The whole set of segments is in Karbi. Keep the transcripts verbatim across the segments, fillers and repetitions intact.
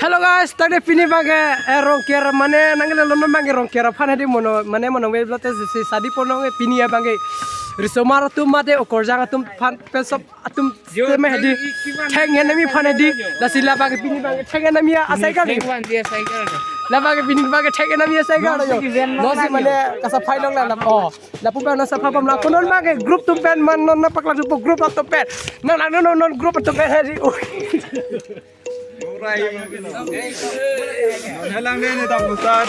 Hello guys, tangte pini abangke, eh, Rongker mane nangle lo non abangke Rongker aphan hedi mono, mane mono web lote si sadi ponong, eh, pini abangke. Risomar atum mate okorjang atum aphan pen sop atum teme hedi. Theng-en ami aphan hedi. Lasi labangke pini abangke theng-en ami asai kali. Labangke pini abangke theng-en ami asai kali yo. Nosi mane kasa phai long la la. Oh. Lapu pen nasa phapam la. Ko non abangke group atum pen man non nangpaklang thupo group atum pen. Nang nang non non group atum pen hedi. Ui. Halang deh nih tamu sat.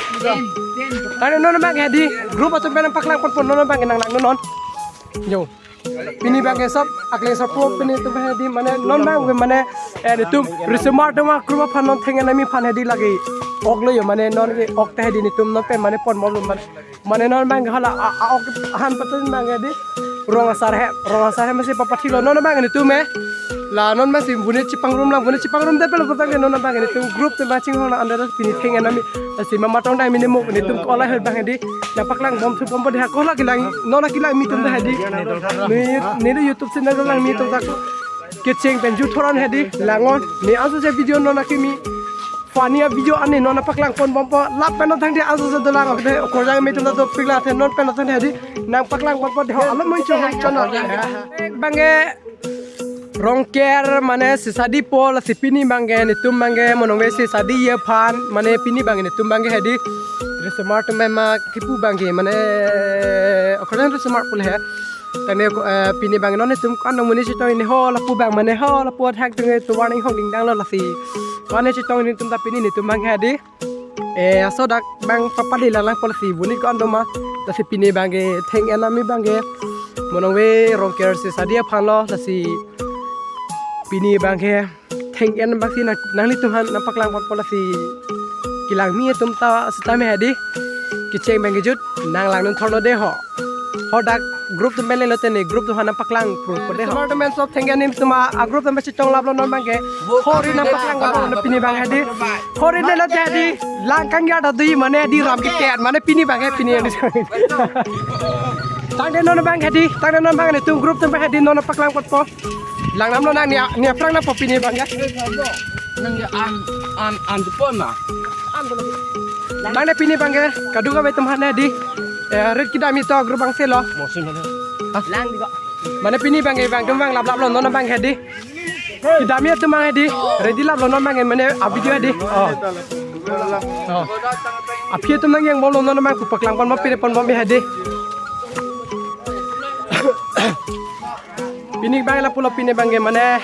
Tangte non abangke hedi group atum pen nangpaklang ponpo non abangke nang nang non. Yo. Pini abangke sop akle sop po pini atum hedi mane non abangke mane, eh, netum risomar atum group aphan non theng-en ami aphan hedi lagi. Ok lo yo mane non ke ok ta hedi netum non pen mane ponbom lo mane. Mane non abangke hala a, a, ok ahan patun abangke hedi. Rong asar he, rong asar he masi papathi lo non abangke netum eh. La non masi bune chepangrum lang, bune chepangrum det pelo patang non abangke netum group atum abang chinghon la under pini theng-en ami. Lasi mama tong dai mini muk netum ko alai hoi abangke hedi. Nangpaklang bom thu bom bom de ha ko la kelang, non kelang mi atum ta hedi. Ni, ni YouTube channel lang mi atum ta ko. Kecheng pen ju thoran hedi, lang non. Ni aso se video non akimi. Funny a video ani non nangpaklang ponbompo lapen non thangte aso se dolang ok de okorjang me atum ta dopik la the non pen non thangte hedi nangpaklang ponpo de ho alo mun chong chong. Abangke Rongker mane si sadi po lasi pini abangke netum abangke monong web si sadi aphan mane pini abangke netum abangke hedi. Risomar atum ma kipu abangke mane okorjang risomar pule he. Tangte ko, eh, pini abangke non netum ko-an dong muni chetong ini ho lapu abang mane ho lapu athak atum ke tovar ning hong dingdang lo lasi. Ko-an chetong netum ta pini netum abangke hedi. Eh, aso dak abang papadi lang lang po lasi buni ko-an doma. Lasi pini abangke theng-en ami abangke. Monong web Rongker si sadi aphan lo lasi. Pini abangke theng-en abangsi nang, nanglitum aphan nangpaklang ponpo lasi kelang mi atum ta sitame hedi. Kecheng abangke jut nang lang non thorno de ho. Ho dak group atum pen le lote ne group atum aphan nangpaklang ponpo de ho. Teman teman sop theng-en atum a group atum chetong lap lo non abangke. Hori nangpaklang ponpo pini abang hedi. Hori le lote hedi. Lang kangya ta dui mane hedi ram ke tet mane pini abangke pini hedi. Tangte non abangke hedi. Tangte non abangke netum group atum hedi non nangpaklang ponpo. Lang nam lo nang nia, nia prang na po pini abangke. Nang ya an, an, an depan ma. Nang ne pini abangke, kadung kave atum aphan hedi. Eh, rit kedam ito group abangsi lo. Mosin mana? Lang di ko. Mane pini abangke, abang atum abang lap lap lo non abangke hedi. Kedam atum abang hedi. Ready lap lo non abangke mane a video hedi. Oh. Oh. Aphi atum nang yang bom lo non abang ku paklang ponbom pini ponbom hedi. Pini abang lapu lo pini abangke mane,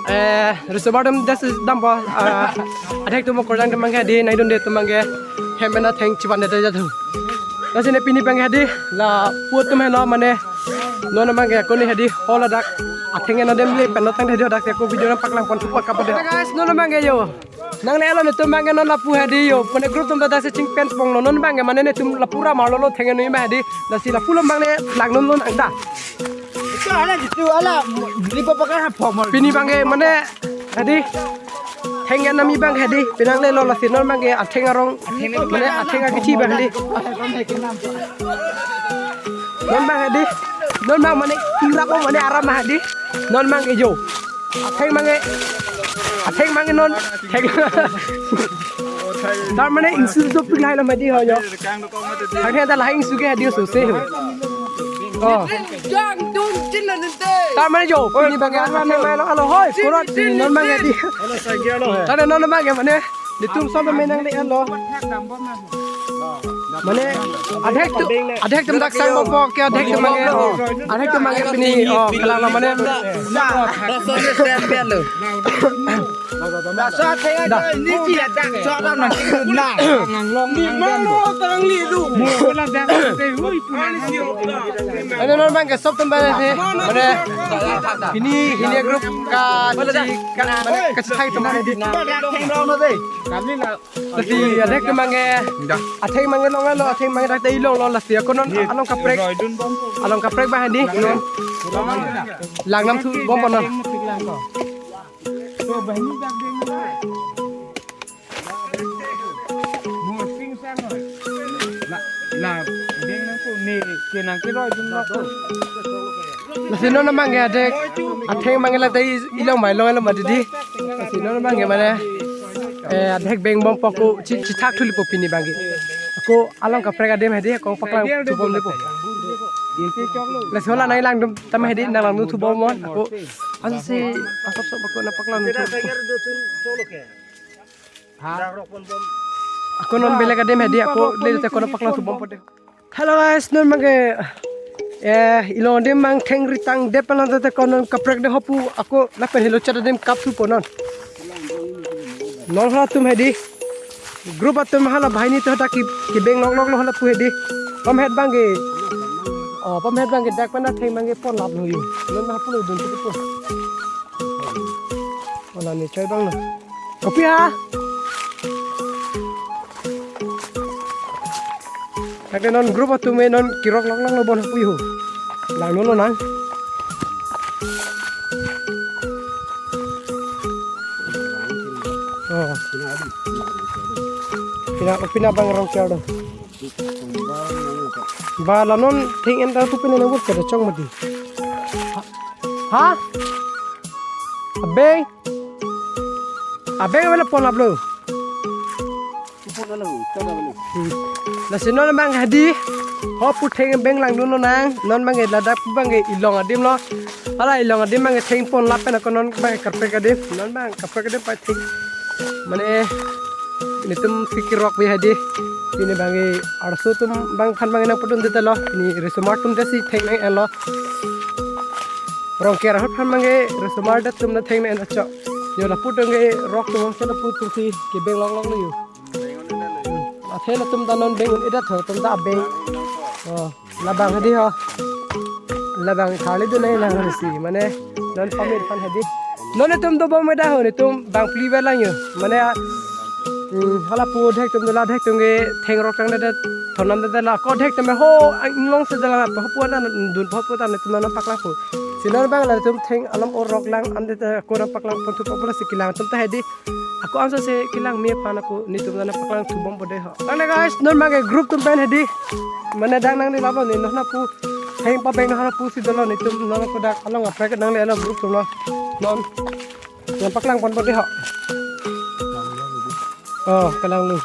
eh, risomar atum das dampo, ah, adhek atum okorjang atum abangke hedi nai dun de atum abangke hem mena theng chiban de jadu. Lasi ne pini abangke hedi lapu atum helo mane non abangke koni hedi ho ladak atheng-en adem le pen non thangte hedi ladak ko video nangpaklang pon thupa kapo de. Guys, non abangke yo. Nangle lo netum abangke non lapu hedi yo. Pune group atum ta si chingpen pong lo non abangke mane netum lapu ra mar lo lo theng-en ami abang hedi. Lasi lapu lo abang ne lang non non angda. Itu ala gitu ala lipa pakai ha formal. Pini abangke mane hedi. Theng-en ami abang hedi. Pini nangle lo lasi non abangke atheng arong. Mane atheng akechi abang hedi. Non abang hedi. Non abang mane ingrap mane aram hedi. Non abangke yo. Atheng abangke, atheng abangke non, theng. Tar mane ingsu dopik lahai lo mati ho yo. Thang he ta lahai ingsu ke hedi so se ho. Oh. Jang dung chin na nte. Tar mane yo, pini abangke atheng abangke lo, alo hoi, korot pini non abangke hedi. Tar non abangke mane. Netum solo menang le alo. Mane adhek atum, adhek atum dak sang bok ke adhek atum abangke. Adhek atum abangke pini oh kelang lo mane. Rasa ni stand biar lo. Rasa tengah ni dia dak so dak nang na. Di mana orang lidu? Hui punya. Ane non abangke sop atum abang he. Mane pini hini group ka chi ka mane kachethai atum abang hedi. Lasi adhek atum abangke. Atheng abangke long lo, atheng abangke dak tei long lo, lasi ako non along kaprek. Along kaprek abang hedi non. Lang nam thu bom pon non. Lasi non abangke adhek atheng abangke la tei ilong mai long lo mati di. Lasi non abangke mane Eh, adhek beng bompo ako chi-, chithak thulipo pini abangke. Ako along kaprek adim hedi ako paklang thubom dipo. Lasi hala nanglang dum tame hedi nanglang dum thubom mon ako. Ansi asap sap ako nangpaklang dum thubom. Ako non beleg adim hedi ako lele te ako nangpaklang thubompo de. Hello guys, non abangke, eh, ilong adim abang thengri tangdet pen lang te ako non kaprek de ho pu ako lapen helo chat adim kap thupo non. Non hala atum hedi. Group atum hala banghini to dak ki, kebeng lokloklo hala pu hedi. Pamhet abangke. Oh, pamhet abangke dak pen atheng abangke ponlaplo yo. Non hapu lo dun thupo. Wala ne chai abang na. Kopi ha? Lake non group atum e non kerok lokloklo bon pu yo. Langdunlo nang. Oh. Pina, pina abang rong kiar do. Ba la non theng enta tu pina nang bur kada chong mati. Ha? Abeng? Abeng abang ponlaplo. Hmm. Lasi non abang hedi. Ho pu theng beng langdunlo nang. Non abangke ladak pu abangke ilong adim lo. Hala ilong adim abangke theng ponlap pen ako non abangke kaprek adim. Non abang kaprek adim pa theng. Mane netum si kerok bi hedi. Pini abangke arso atum abang aphan abangke nangpadun det lo. Pini risomar atum det si theng nang-enlo. Rong kiar ahut aphan abangke risomar det atum nangtheng nang-enlo chok. Yo lapu atum ke rok atum ke lapu atum si kebeng lokloklo yo. Athe latum ta non beng un-edet ho, latum ta abeng. Oh, labang hedi ho. Labang kali tu nai lang si, mane non pamit aphan hedi. Non netum dobom me da ho, netum bang phli velang yo. Mane, hmm, hala pu adhek atum dola adhek atum ke thengrok tangdet, thonam det la ko adhek atum ho, ang inglong si dolang apa, ho pu ana dun ho pu ta netum nangpaklangpo. Si non abang latum theng alam orok lang, ante ta ako nangpaklangpon thupo lasi kelang atum ta hedi. Ako anso si kelang me aphan ako netum nangpaklang thubompo de ho. Lale guys, non abangke group atum pen hedi. Mane dak nanglelaplo ne, non hapu. Theng pabeng non hapu si dolo netum, non ako dak along kaprek nanglelo group atum lo. Non. Nangpaklangponpo de ho. Oh, kelang lo.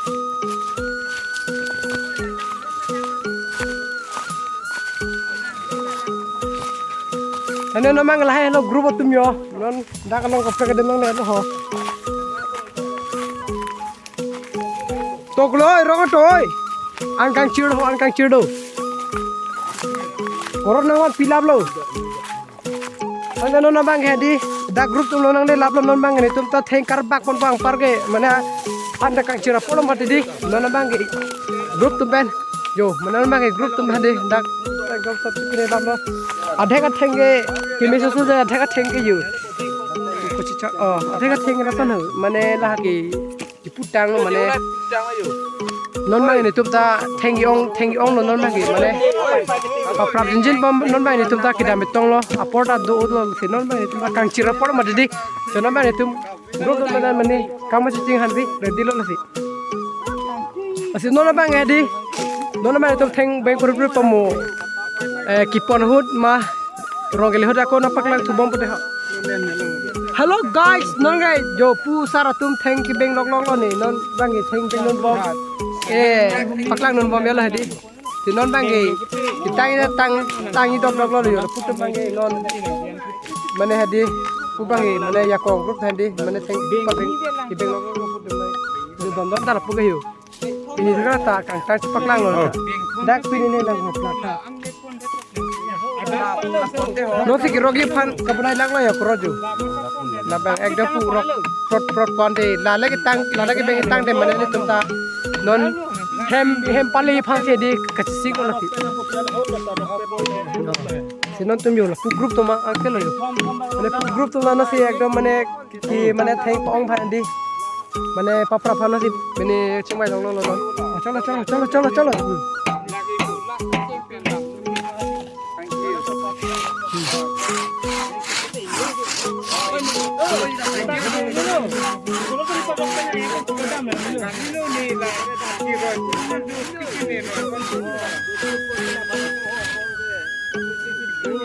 Ane non abang lahai lo group atum yo. Non dak along kaprek adim nanglelo ho. Toklo, rong toi. Angkang chir ho, angkang chir do. Korot nangvan pilaplo. Ante non abang hedi, dak group atum lo nanglelaplo non abang netum ta theng karbak ponpo anparke, mane ante kangchir apor lo mati di, non abangke group atum pen. Yo, mane non abangke group atum hedi, dak, dak group atum pen lap lo. Adhek atheng ke, kimi susu de adhek atheng ke yo. Kuchicha, oh, adhek atheng ke lason ho, mane lahai ke. Kiputang lo mane. Non abang netum ta theng ke-ong, theng ke-ong lo non abangke mane. Paprap jinjin bom non abang netum ta kedam betong lo. Apor ta do lo si non abang netum ta kangchir apor mati di. Si non abang netum group atum mane mane kama chiching han bi ready lo lasi. Lasi non abang hedi. Non abang netum theng beng kuruprup pamo. Eh, kepon ahut ma rong kali ahut ako nangpaklang thubompo de ho. Hello guys, non guys, yo pu sar atum theng kebeng lokloklo ne, non abangke theng beng dunbom. Eh, paklang dunbom ya lo hedi. Si non abangke, ketang tang, tang-i dokloklo yo, pu atum abangke non. Mane hedi, pu abangke, mane ya kong group hedi, mane theng kebeng, kebeng lokloklo pu atum abangke. Yo dondon ta lapu ke yo. Pini thakra ta kangtang chepaklanglo. Oh. Dak pini ne nang plak ta. Non si kerok aphan kabonai langlo ya kroju. Labang ekdom pu rok prot prot pon de. Lale ketang, lale kebeng ketang de mane netum ta. Non hem, hem pali aphan si hedi kachesik lo si. Si non atum yo lapu group atum ma angke lo yo. Mane pu group atum la non si ekdom mane ki mane theng pong aphan di. Mane paprap aphan si mane chingvai longlo lo non. Chalo, chalo, chalo, chalo, chalo.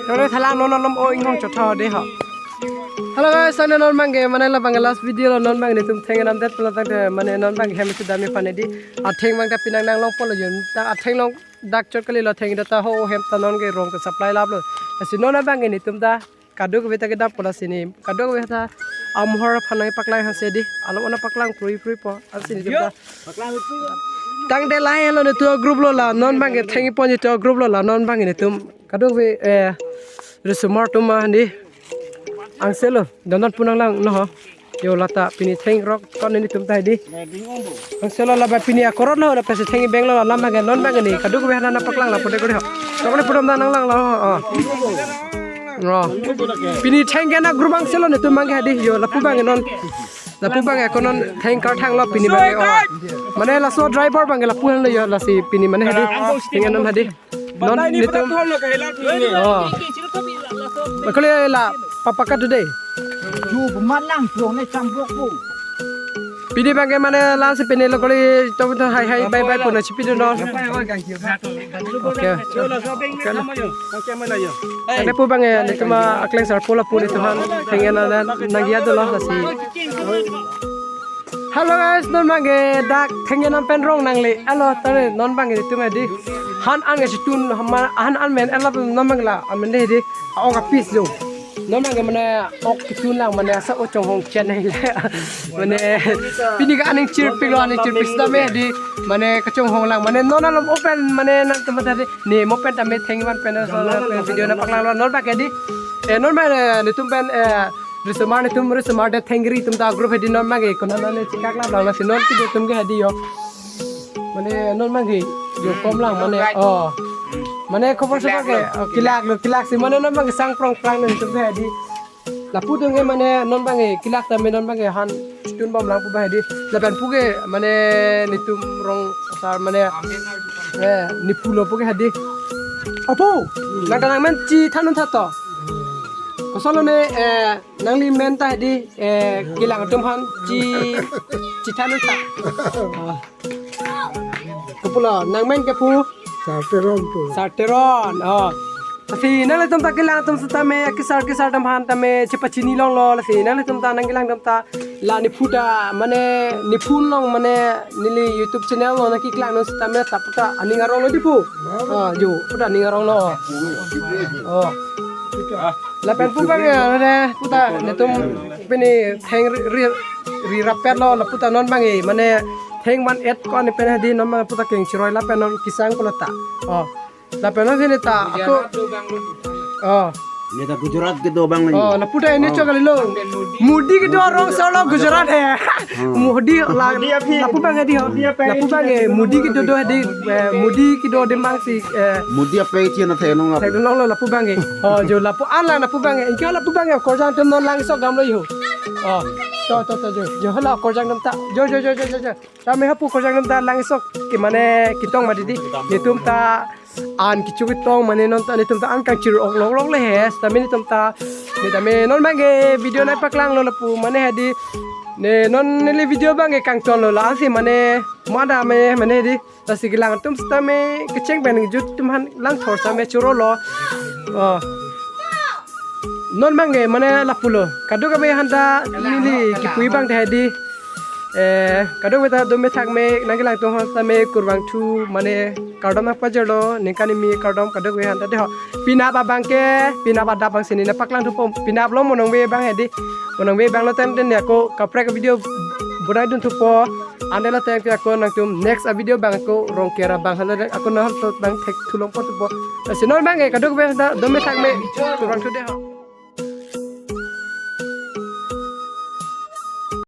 Tore thalang non alam o inghong chotha de ha. Hello guys, ane non bangke mane labang last video lo, non bangke netum theng enam det pulo tangte mane non bangke hem si dami pane di. Atheng bang ta pinang nang longpo lo yun. Ta atheng long dak chot kali lo, theng ta ho hem ta non ke rong ta supply lap lo. Lasi non bangke netum ta kadokave ta kedam pulo sini. Kadokave ta amohor aphan nangpaklang hase di. Along ona paklang prui prui po. Ansi netum ta. Tangte lahelo netum group lo la. Non bangke theng pon netum group lo la. Non bangke netum kadokave, eh, risomar atum ma di. Angselo, donon punang lang no ho. Yo lata pini theng rok kon netum ta di. Angselo laba pini akorot lo, laba si theng beng lo, lama ke non bangke ni kadokave nangpaklang lapu de kori ho. Tokle pudom ta nang lang lo ho. Oh. Oh. Pini theng ke na group angselo netum bangke di. Yo lapu bangke non. Lapu bangke ko non theng karthang lo pini bangke. Oh. Mane laso driver bangke lapu han lo yo, lasi pini mane di. Theng non di. Non netum. Oh. Bakole la papa ka de. Ju pemanang tuang ne campur po. Pini bangke mane lasi pini lo kali to to hai hai bye bye puna chipi do non. Okay. Okay. Ane pu bangke netum akleng sar pula pu netum han theng en nang nang ya do lo lasi. Hello guys, non bangke dak theng enam pen rong nangle. Alo tare non bangke netum di. Han an ke situn hama han an men alo non bangke la amen de di. Ong apis jo. Non bangke mane ok kitun lang mane asa ochong hong chen nai le. Mane pini ke aning chirpik lo, aning chirpik sita me di. Mane kachong hong lang mane non alom open mane nang teman tadi. Ni mo pen tame theng van pen so pen video nangpaklang lo non bangke di. Eh non bangke netum pen, eh, risomar netum risomar de thengri atum ta group he di non bangke ko non ne chikak lap lang lasi non kido atum ke he di yo. Mane non bangke yo kom lang mane, oh. Mane khobor sabar ke, oh, kelak lo, kelak si mane non bangke sang prong prang netum ke he di. Lapu atum ke mane non bangke kelak tame non bangke han tun bom lang pu bang he di. Lapen pu ke mane netum rong asar mane, eh, nephu lo pu ke he di. Apo, nang ta nang men chethan un tha to. Kosonlo ne, eh, nangli men ta he di, eh, kelang atum han che chethan un tha. Ah. Kopulo, nang men ke pu? Sar Teron pu. Sar Teron, oh. Lasi nanglitum ta kelang atum setame, kesar kesar atum han tame, chepachini longlo, lasi nanglitum ta nangkelang atum ta, la nephu ta, mane, nephu long, mane, neli YouTube channel lo nangkeklang non setame, ta pu ta aning arong lo di pu. Ah, jo, pu ta aning arong lo. Oh. Lapen pu bangke, ne, pu ta, netum, pini, theng ri, ri, ri rapet lo, lapu ta non bangke, mane, theng van et ko ne pen he di non ma pu ta keng chiroi lapen non kesang pulo ta. Oh. Lapen non sini ta, ako. Oh. Ne ta Gujarat kedo bang lagi. Oh, lapu ta ini chok kali lo. Modi kedo rong solo Gujarat he. Hmm. Modi la, Modi api. Lapu bangke di ho. Modi api. Lapu bangke, eh, Modi kedo do he di, eh, Modi kedo de bang si, eh. Modi api thia na thai nong lapu. Thai nong lo lapu bangke. Oh, jo lapu an la lapu bangke. Ingke lapu bangke, korjang atum non lang sok dam lo yo. Oh. To, to, to, jo. Jo la korjang atum ta. Jo, jo, jo, jo, jo, jo. Tame hapu korjang atum ta lang sok ke mane ketong ma di di. Netum ta an kecho ketong mane non ta netum ta an kangchir ok lok lok le he. Tame netum ta, ne tame non bangke video nangpaklang lo lapu mane he di. Ne non neli video bangke kangton lo la si mane mo ada me mane di. Lasi kelang atum setame kecheng pen jut atum han lang thor setame choro lo. Oh. Non bangke mane lapu lo. Kadokave han ta neli kipu bang ta he di. Eh, kadokave ta dome thak me nangkelang atum han setame kurvangthu mane kardom nangpajirlo ningkan kimi kardom kadokave han ta de ho. Penap abangke, penap adap bang sini nangpaklang thupo. Penap lo mo nangve bang he di. Mo nangve bang lo tangte ne ako kaprek video bonai dun thupo. Ante lo tangte ako nangtum next a video bang ako Rongker abang halo ako nang to bang thek thu longpo thupo. Lasi non bangke kadokave ta dome thak me kurvangthu de ho.